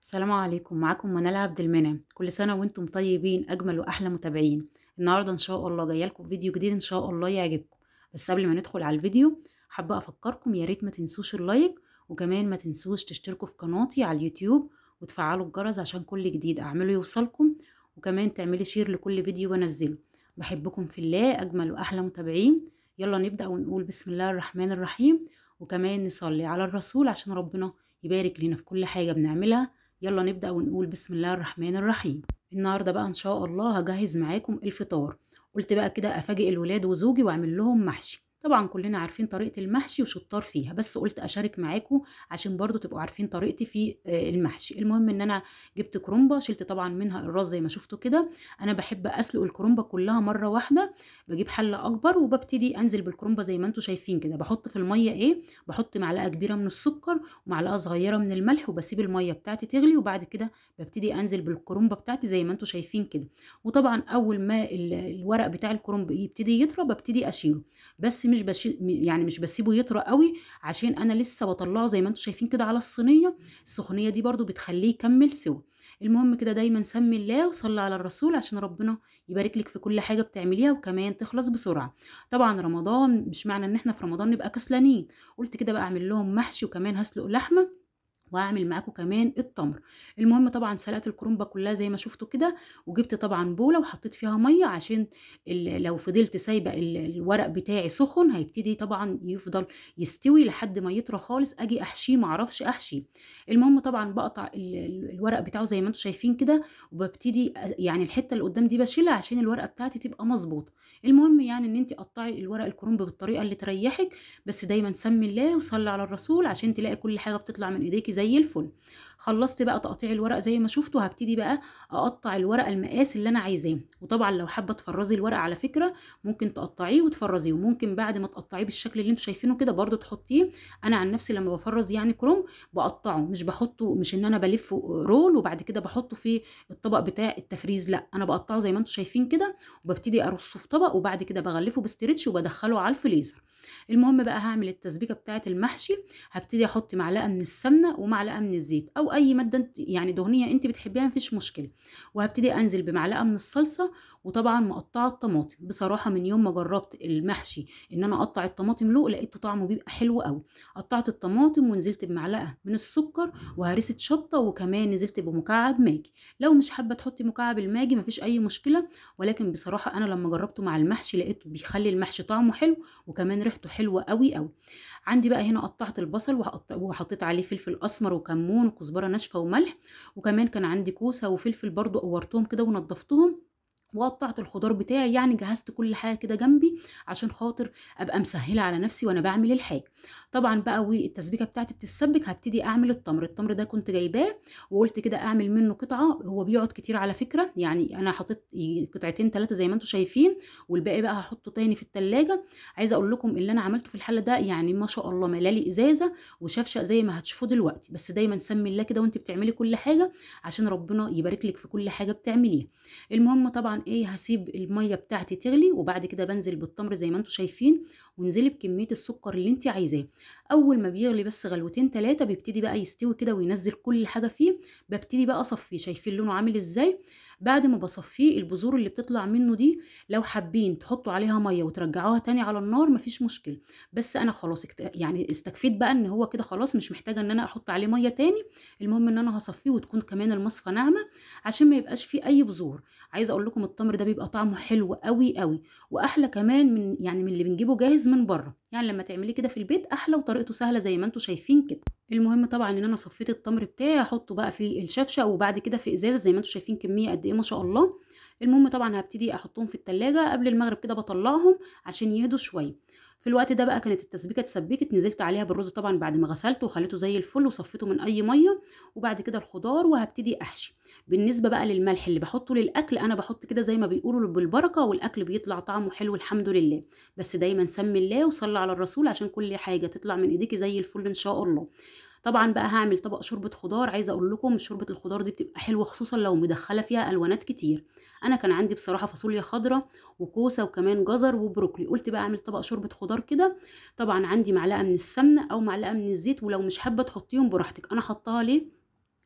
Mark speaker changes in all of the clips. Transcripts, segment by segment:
Speaker 1: السلام عليكم، معاكم منال عبد المنعم. كل سنة وانتم طيبين، أجمل وأحلى متابعين. النهاردة إن شاء الله جاية لكم فيديو جديد إن شاء الله يعجبكم. بس قبل ما ندخل على الفيديو حابة أفكركم، يا ريت ما تنسوش ال like، وكمان ما تنسوش تشتركوا في قناتي على اليوتيوب وتفعلوا الجرس عشان كل جديد أعمله يوصلكم، وكمان تعملي share لكل فيديو بنزله. بحبكم في الله، أجمل وأحلى متابعين. يلا نبدأ ونقول بسم الله الرحمن الرحيم، وكمان نصلي على الرسول عشان ربنا يبارك لنا في كل حاجة بنعملها. يلا نبدأ ونقول بسم الله الرحمن الرحيم. النهاردة بقى إن شاء الله هجهز معاكم الفطار. قلت بقى كده أفاجئ الولاد وزوجي وأعمل لهم محشي. طبعا كلنا عارفين طريقة المحشي وشطار فيها، بس قلت أشارك معاكم عشان برضو تبقوا عارفين طريقتي في المحشي. المهم إن أنا جبت كرنبة، شلت طبعا منها الراس زي ما شفتوا كده. أنا بحب أسلق الكرنبة كلها مرة واحدة، بجيب حلة أكبر وببتدي أنزل بالكرنبة زي ما انتوا شايفين كده. بحط في المية إيه، بحط معلقة كبيرة من السكر ومعلقة صغيرة من الملح، وبسيب المية بتاعتي تغلي، وبعد كده ببتدي أنزل بالكرنبة بتاعتي زي ما انتوا شايفين كده. وطبعا أول ما الورق بتاع الكرنب يبتدي يطرى ببتدي أشيله، بس مش يعني مش بسيبه يطرى قوي عشان انا لسه بطلعه زي ما انتم شايفين كده على الصينية. السخونيه دي برضو بتخليه يكمل سوا. المهم كده دايما سمي الله وصلي على الرسول عشان ربنا يبارك لك في كل حاجة بتعمليها، وكمان تخلص بسرعة. طبعا رمضان مش معنى ان احنا في رمضان نبقى كسلانين. قلت كده بقى اعمل لهم محشي، وكمان هسلق لحمه، وهعمل معاكم كمان التمر. المهم طبعا سلقت الكرنبه كلها زي ما شفتوا كده، وجبت طبعا بوله وحطيت فيها مية عشان لو فضلت سايبه الورق بتاعي سخن هيبتدي طبعا يفضل يستوي لحد ما يطرى خالص، اجي احشيه معرفش احشيه. المهم طبعا بقطع الورق بتاعه زي ما انتم شايفين كده، وببتدي يعني الحتة اللي قدام دي بشيلها عشان الورقة بتاعتي تبقى مظبوطة. المهم يعني ان انت قطعي الورق الكرنب بالطريقة اللي تريحك، بس دايما سمي الله وصلي على الرسول عشان تلاقي كل حاجة بتطلع من ايديكي زي الفل. خلصت بقى تقطيع الورق زي ما شفتوا، هبتدي بقى اقطع الورقة المقاس اللي انا عايزاه. وطبعا لو حابة تفرزي الورق على فكرة ممكن تقطعيه وتفرزيه، وممكن بعد ما تقطعيه بالشكل اللي انتوا شايفينه كده برده تحطيه. انا عن نفسي لما بفرز يعني كرنب بقطعه، مش بحطه، مش ان انا بلفه roll وبعد كده بحطه في الطبق بتاع التفريز، لا انا بقطعه زي ما انتوا شايفين كده وببتدي ارصه في طبق، وبعد كده بغلفه ب stretch وبدخله على الفريزر. المهم بقى هعمل التسبيكه بتاعه المحشي. هبتدي احط معلقه من السمنة ومعلقة من الزيت او اي مادة يعني دهنية انت بتحبيها مفيش مشكلة، وهبتدي انزل بمعلقه من الصلصه، وطبعا مقطعه الطماطم. بصراحة من يوم ما جربت المحشي ان انا اقطع الطماطم له لقيته طعمه بيبقى حلو قوي. قطعت الطماطم ونزلت بمعلقه من السكر وهرسه شطه، وكمان نزلت بمكعب ماجي. لو مش حابة تحطي مكعب الماجي مفيش اي مشكلة، ولكن بصراحة انا لما جربته مع المحشي لقيته بيخلي المحشي طعمه حلو وكمان ريحته حلوة قوي قوي. عندي بقى هنا قطعت البصل وحطيت عليه فلفل اسمر وكمون وكزبره ناشفة وملح، وكمان كان عندي كوسة وفلفل برضو قورتهم كده ونضفتهم، وقطعت الخضار بتاعي. يعني جهزت كل حاجة كده جنبي عشان خاطر ابقى مسهلة على نفسي وانا بعمل الحاجة. طبعا بقى والتسبيكه بتاعتي بتتسبك هبتدي اعمل التمر. التمر ده كنت جايباه وقلت كده اعمل منه قطعه، هو بيقعد كتير على فكرة، يعني انا حطيت قطعتين ثلاثة زي ما انتم شايفين، والباقي بقى هحطه تاني في التلاجة. عايزه اقول لكم اللي انا عملته في الحلة ده يعني ما شاء الله ملالي ازازة وشفشق زي ما هتشوفوه دلوقتي. بس دايما سمي الله كده وانت بتعملي كل حاجة عشان ربنا يبارك لك في كل حاجة بتعمليها. المهم طبعا ايه، هسيب المية بتاعتي تغلي، وبعد كده بنزل بالتمر زي ما انتم شايفين، وانزلي بكمية السكر اللي انت عايزاه. اول ما بيغلي بس غلوتين ثلاثة بيبتدي بقى يستوي كده وينزل كل حاجة فيه. ببتدي بقى اصفيه، شايفين لونه عامل ازاي؟ بعد ما بصفيه البذور اللي بتطلع منه دي لو حابين تحطوا عليها مية وترجعوها تاني على النار مفيش مشكلة، بس انا خلاص يعني استكفيت بقى ان هو كده خلاص مش محتاجه ان انا احط عليه مية تاني. المهم ان انا هصفيه وتكون كمان المصفى ناعمة عشان ما يبقاش فيه اي بذور. عايزه اقول لكم التمر ده بيبقى طعمه حلو قوي قوي، واحلى كمان من يعني من اللي بنجيبه جاهز من بره. يعني لما تعمليه كده في البيت احلى وطريقته سهلة زي ما انتم شايفين كده. المهم طبعا ان انا صفيت التمر بتاعي، هحطه بقى في الشفشه وبعد كده في ازازة زي ما انتم شايفين كمية قد ايه ما شاء الله. المهم طبعا هبتدي احطهم في التلاجة قبل المغرب كده، بطلعهم عشان يهدوا شوية. في الوقت ده بقى كانت التسبيكه اتسبكت، نزلت عليها بالرز طبعا بعد ما غسلته وخليته زي الفل وصفيته من اي مية، وبعد كده الخضار، وهبتدي احشي. بالنسبة بقى للملح اللي بحطه للاكل انا بحط كده زي ما بيقولوا بالبركة، والاكل بيطلع طعمه حلو الحمد لله. بس دايما سمي الله وصلي على الرسول عشان كل حاجة تطلع من ايديكي زي الفل ان شاء الله. طبعا بقى هعمل طبق شوربة خضار. عايزه اقول لكم شوربة الخضار دي بتبقى حلوة خصوصا لو مدخله فيها الوانات كتير. انا كان عندي بصراحة فاصوليا خضراء وكوسه وكمان جزر وبروكلي، قلت بقى اعمل طبق شوربة خضار كده. طبعا عندي معلقه من السمنة او معلقه من الزيت، ولو مش حابة تحطيهم براحتك. انا حطاها ليه؟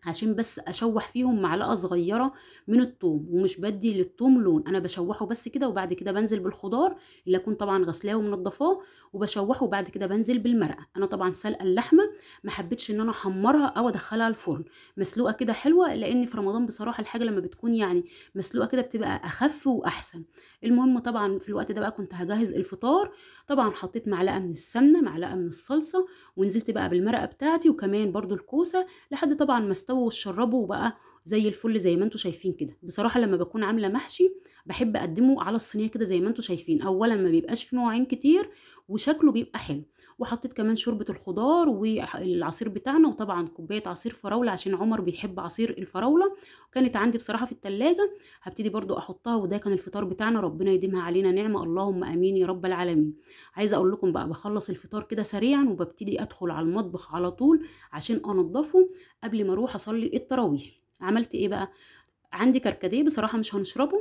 Speaker 1: عشان بس اشوح فيهم معلقه صغيرة من الثوم، ومش بدي للثوم لون، انا بشوحه بس كده، وبعد كده بنزل بالخضار اللي اكون طبعا غسلاه ومنضفاه وبشوحه، وبعد كده بنزل بالمرقه. انا طبعا سلقه اللحمة، ما حبيتش ان انا احمرها او ادخلها الفرن، مسلوقة كده حلوة، لان في رمضان بصراحة الحاجة لما بتكون يعني مسلوقة كده بتبقى اخف واحسن. المهم طبعا في الوقت ده بقى كنت هجهز الفطار. طبعا حطيت معلقه من السمنة، معلقه من الصلصه، ونزلت بقى بالمرقه بتاعتي، وكمان برضو الكوسه، لحد طبعا ما استووا وشربوا وبقى زي الفل زي ما انتم شايفين كده. بصراحة لما بكون عامله محشي بحب اقدمه على الصينية كده زي ما انتم شايفين، اولا ما بيبقاش فيه مواعين كتير وشكله بيبقى حلو. وحطيت كمان شوربة الخضار والعصير بتاعنا، وطبعا كوباية عصير فراوله عشان عمر بيحب عصير الفراوله، كانت عندي بصراحة في التلاجة، هبتدي برضو احطها. وده كان الفطار بتاعنا، ربنا يديمها علينا نعمه، اللهم امين يا رب العالمين. عايزه اقول لكم بقى بخلص الفطار كده سريعا وببتدي ادخل على المطبخ على طول عشان انضفه قبل ما اروح اصلي التراويح. عملت ايه بقى؟ عندي كركديه بصراحة مش هنشربه،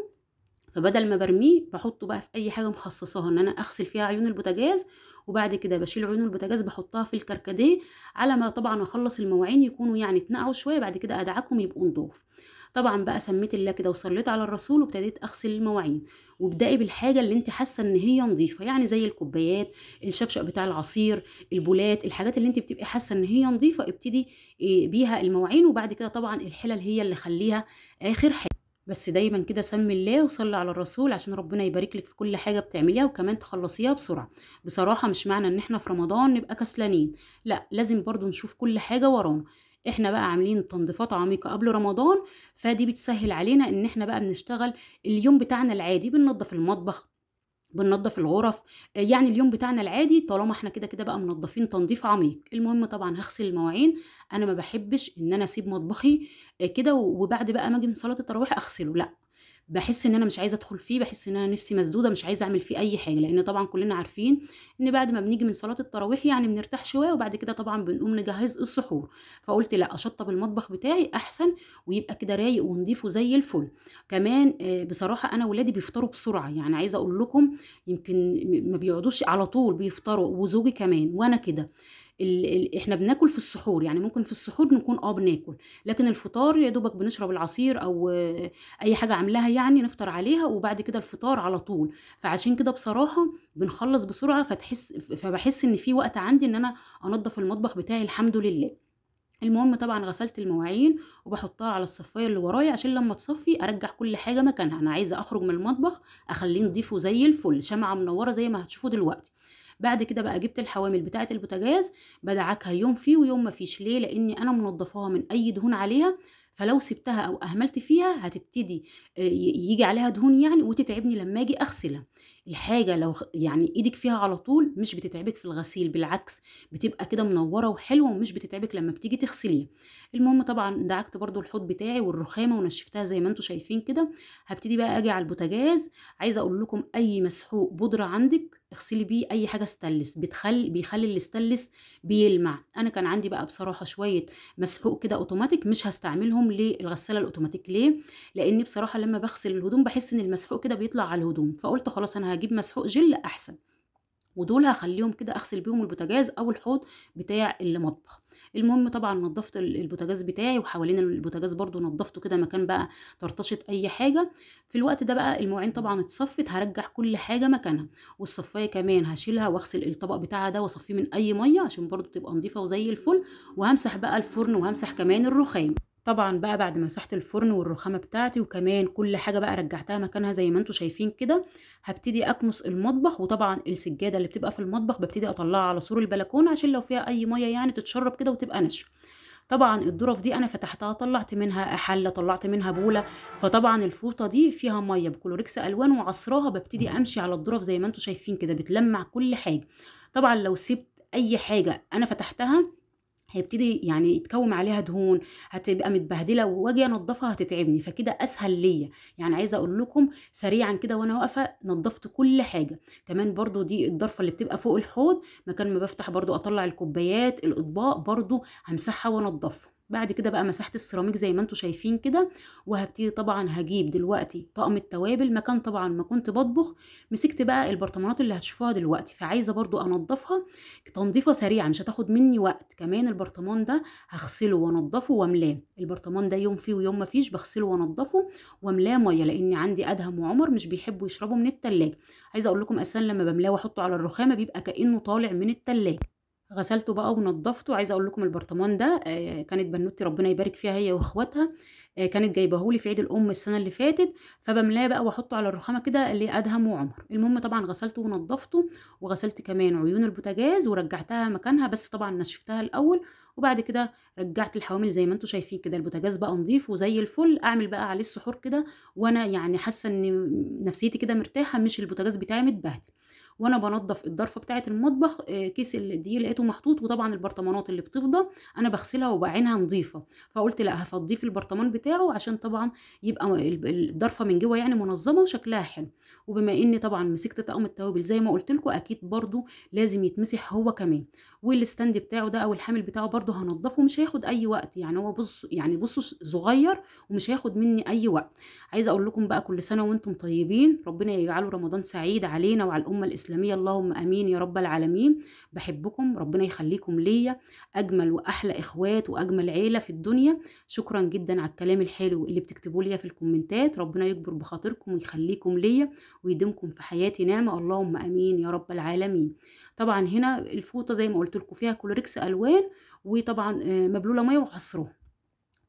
Speaker 1: فبدل ما برميه بحطه بقى في اي حاجة مخصصاها ان انا اغسل فيها عيون البوتاجاز، وبعد كده بشيل عيون البوتاجاز بحطها في الكركديه على ما طبعا اخلص المواعين يكونوا يعني اتنقعوا شوية، بعد كده ادعكهم يبقوا نضاف. طبعا بقى سميت الله كده وصليت على الرسول وابتديت اغسل المواعين. وابدأي بالحاجة اللي انت حاسه ان هي نظيفة، يعني زي الكوبايات، الشفشق بتاع العصير، البولات، الحاجات اللي انت بتبقي حاسه ان هي نظيفة ابتدي بيها المواعين. وبعد كده طبعا الحلل هي اللي خليها اخر حاجة. بس دايما كده سمي الله وصلي على الرسول عشان ربنا يبارك لك في كل حاجة بتعمليها، وكمان تخلصيها بسرعة. بصراحة مش معنى ان احنا في رمضان نبقى كسلانين، لا، لازم برضو نشوف كل حاجة ورانا. احنا بقى عاملين تنظيفات عميقة قبل رمضان، فدي بتسهل علينا ان احنا بقى بنشتغل اليوم بتاعنا العادي، بننظف المطبخ، بننظف الغرف، يعني اليوم بتاعنا العادي طالما احنا كده كده بقى منظفين تنظيف عميق. المهم طبعا هغسل المواعين، انا ما بحبش ان انا اسيب مطبخي كده وبعد بقى ما اجي من صلاة التراويح اغسله، لا، بحس ان انا مش عايزه ادخل فيه، بحس ان انا نفسي مسدودة، مش عايزه اعمل فيه اي حاجة، لان طبعا كلنا عارفين ان بعد ما بنيجي من صلاة التراويح يعني بنرتاح شوية، وبعد كده طبعا بنقوم نجهز السحور. فقلت لا، اشطب المطبخ بتاعي احسن ويبقى كده رايق ونضيفه زي الفل. كمان بصراحة انا ولادي بيفطروا بسرعة، يعني عايزه اقول لكم يمكن ما بيقعدوش على طول بيفطروا، وزوجي كمان وانا كده. احنا بناكل في السحور، يعني ممكن في السحور نكون بناكل، لكن الفطار يا دوبك بنشرب العصير او اي حاجة عاملاها يعني نفطر عليها، وبعد كده الفطار على طول. فعشان كده بصراحة بنخلص بسرعة، فبحس ان في وقت عندي ان انا انظف المطبخ بتاعي الحمد لله. المهم طبعا غسلت المواعين وبحطها على الصفايه اللي ورايا عشان لما تصفي ارجع كل حاجة مكانها. انا عايزه اخرج من المطبخ اخليه نضيفه زي الفل، شمعة منورة زي ما هتشوفوا دلوقتي. بعد كده بقى جبت الحوامل بتاعه البوتاجاز، بدعكها يوم فيه ويوم ما فيش. ليه؟ لاني انا منضفاها من اي دهون عليها، فلو سبتها او اهملت فيها هتبتدي يجي عليها دهون يعني وتتعبني لما اجي اغسلها. الحاجة لو يعني ايدك فيها على طول مش بتتعبك في الغسيل، بالعكس بتبقى كده منورة وحلوه ومش بتتعبك لما بتيجي تغسليها. المهم طبعا دعكت برضو الحوض بتاعي والرخامه ونشفتها زي ما انتم شايفين كده. هبتدي بقى اجي على البوتاجاز. عايزه اقول لكم اي مسحوق بودره عندك اغسلي بيه اي حاجة ستانلس، بيخلي الستانلس بيلمع. انا كان عندي بقى بصراحة شوية مسحوق كده اوتوماتيك، مش هستعملهم للغساله الاوتوماتيك. ليه؟ لاني بصراحة لما بغسل الهدوم بحس ان المسحوق كده بيطلع على الهدوم، فقلت خلاص انا هجيب مسحوق جل احسن، ودول هخليهم كده اغسل بيهم البوتاجاز او الحوض بتاع المطبخ. المهم طبعا نظفت البوتاجاز بتاعي، وحوالين البوتاجاز برضو نظفته كده مكان بقى طرطشه اي حاجة. في الوقت ده بقى المواعين طبعا اتصفت، هرجع كل حاجة مكانها، والصفايه كمان هشيلها واغسل الطبق بتاعها ده واصفيه من اي مية عشان برضو تبقى نظيفة وزي الفل. وهمسح بقى الفرن وهمسح كمان الرخام. طبعا بقى بعد ما مسحت الفرن والرخامه بتاعتي وكمان كل حاجة بقى رجعتها مكانها زي ما انتم شايفين كده، هبتدي اكنس المطبخ. وطبعا السجادة اللي بتبقى في المطبخ ببتدي اطلعها على سور البلكونه عشان لو فيها اي مية يعني تتشرب كده وتبقى ناشفة. طبعا الظرف دي انا فتحتها طلعت منها حله، طلعت منها بوله، فطبعا الفوطه دي فيها مية بكلوريكس الوان وعصراها ببتدي امشي على الظرف زي ما انتم شايفين كده، بتلمع كل حاجة. طبعا لو سبت اي حاجة انا فتحتها هيبتدي يعني يتكوم عليها دهون، هتبقى متبهدله، واجي انضفها هتتعبني، فكده اسهل ليا. يعني عايزه اقول لكم سريعا كده وانا واقفة نضفت كل حاجة. كمان برضو دي الضرفه اللي بتبقى فوق الحوض مكان ما بفتح برضو اطلع الكوبايات الاطباق برضو همسحها وانضفها. بعد كده بقى مسحت السيراميك زي ما انتم شايفين كده. وهبتدي طبعا هجيب دلوقتي طقم التوابل مكان طبعا ما كنت بطبخ. مسكت بقى البرطمانات اللي هتشوفوها دلوقتي، فعايزه برضو انضفها تنظيفه سريعة مش هتاخد مني وقت. كمان البرطمان ده هغسله وانضفه واملاه، البرطمان ده يوم فيه ويوم ما فيش بغسله وانضفه واملاه مية، لان عندي ادهم وعمر مش بيحبوا يشربوا من التلاجة. عايزه اقول لكم اساسا لما بملاه واحطه على الرخامه بيبقى كانه طالع من التلاجة. غسلته بقى ونضفته. عايزه اقول لكم البرطمان ده كانت بنوتي ربنا يبارك فيها هي واخواتها، كانت جايبهولي في عيد الام السنة اللي فاتت، فبملاه بقى واحطه على الرخامه كده لادهم وعمر. المهم طبعا غسلته ونضفته، وغسلت كمان عيون البوتاجاز ورجعتها مكانها، بس طبعا نشفتها الاول، وبعد كده رجعت الحوامل زي ما انتم شايفين كده. البوتاجاز بقى نظيف وزي الفل. اعمل بقى عليه السحور كده وانا يعني حاسه ان نفسيتي كده مرتاحة، مش البوتاجاز بتاعي متبهدل. وانا بنضف الضرفه بتاعه المطبخ كيس الدقيق لقيته محطوط، وطبعا البرطمانات اللي بتفضى انا بغسلها وبعينها نظيفة، فقلت لا هفضيه في البرطمان بتاعه عشان طبعا يبقى الضرفه من جوه يعني منظمة وشكلها حلو. وبما اني طبعا مسكت طقم التوابل زي ما قلت لكم اكيد برضو لازم يتمسح هو كمان، وال stand بتاعه ده او الحامل بتاعه برضو هنضفه، مش هياخد اي وقت يعني، هو بص يعني بصوا صغير ومش هياخد مني اي وقت. عايزه اقول لكم بقى كل سنة وانتم طيبين، ربنا يجعله رمضان سعيد علينا وعلى الامة الاسلامية، اللهم امين يا رب العالمين. بحبكم، ربنا يخليكم ليا، اجمل واحلى اخوات واجمل عيله في الدنيا. شكرا جدا على الكلام الحلو اللي بتكتبوه ليا في الكومنتات، ربنا يكبر بخاطركم ويخليكم ليا ويديمكم في حياتي نعمه، اللهم امين يا رب العالمين. طبعا هنا الفوطه زي ما قلت لكم فيها كلوريكس الوان، وطبعا مبلوله مية وعصروها،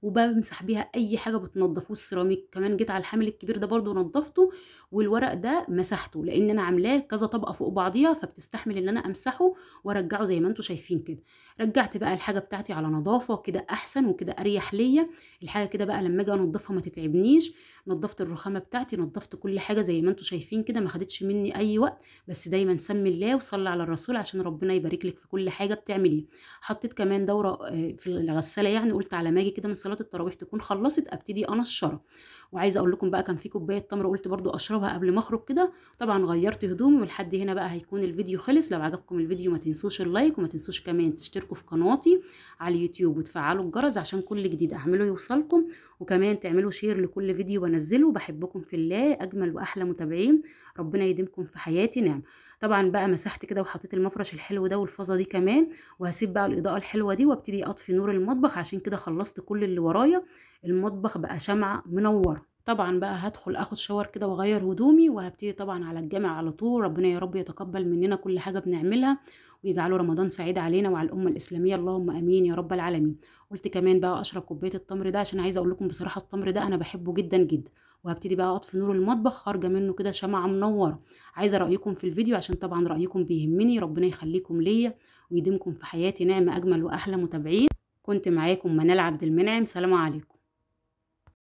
Speaker 1: وبمسح بيها اي حاجة بتنضف. والسيراميك كمان جيت على الحامل الكبير ده برضو نضفته، والورق ده مسحته لان انا عاملاه كذا طبقه فوق بعضيها، فبتستحمل ان انا امسحه وارجعه زي ما انتم شايفين كده. رجعت بقى الحاجة بتاعتي على نظافة كده احسن وكده اريح ليا الحاجة كده بقى لما اجي انضفها ما تتعبنيش. نضفت الرخامه بتاعتي، نضفت كل حاجة زي ما انتم شايفين كده، ما خدتش مني اي وقت، بس دايما سمي الله وصلي على الرسول عشان ربنا يبارك لك في كل حاجة بتعمليها. حطيت كمان دوره في الغسالة، يعني قلت على ما اجي كده من صلاة التراويح تكون خلصت ابتدي انشرها. وعايزه اقول لكم بقى كان في كوباية تمر قلت برضو اشربها قبل ما اخرج كده. طبعا غيرت هدومي، ولحد هنا بقى هيكون الفيديو خلص. لو عجبكم الفيديو ما تنسوش ال like، وما تنسوش كمان تشتركوا في قناتي على اليوتيوب وتفعلوا الجرس عشان كل جديد اعمله يوصلكم، وكمان تعملوا share لكل فيديو بنزله. بحبكم في الله، اجمل واحلى متابعين، ربنا يديمكم في حياتي نعم. طبعا بقى مسحت كده وحطيت المفرش الحلو ده والفازه دي كمان، وهسيب بقى الاضاءة الحلوة دي وابتدي اطفي نور المطبخ عشان كده خلصت كل اللي ورايا. المطبخ بقى شمعة منورة. طبعا بقى هدخل اخد شاور كده واغير هدومي، وهبتدي طبعا على الجامع على طول. ربنا يا رب يتقبل مننا كل حاجة بنعملها، ويجعله رمضان سعيد علينا وعلى الامة الاسلامية، اللهم امين يا رب العالمين. قلت كمان بقى اشرب كوباية التمر ده عشان عايزه اقول لكم بصراحة التمر ده انا بحبه جدا جدا. وهبتدي بقى اطفي نور المطبخ، خارجه منه كده شمعة منورة. عايزه رايكم في الفيديو عشان طبعا رايكم بيهمني، ربنا يخليكم ليا ويديمكم في حياتي نعمه، اجمل واحلى متابعين. كنت معاكم منال عبد المنعم، سلام عليكم.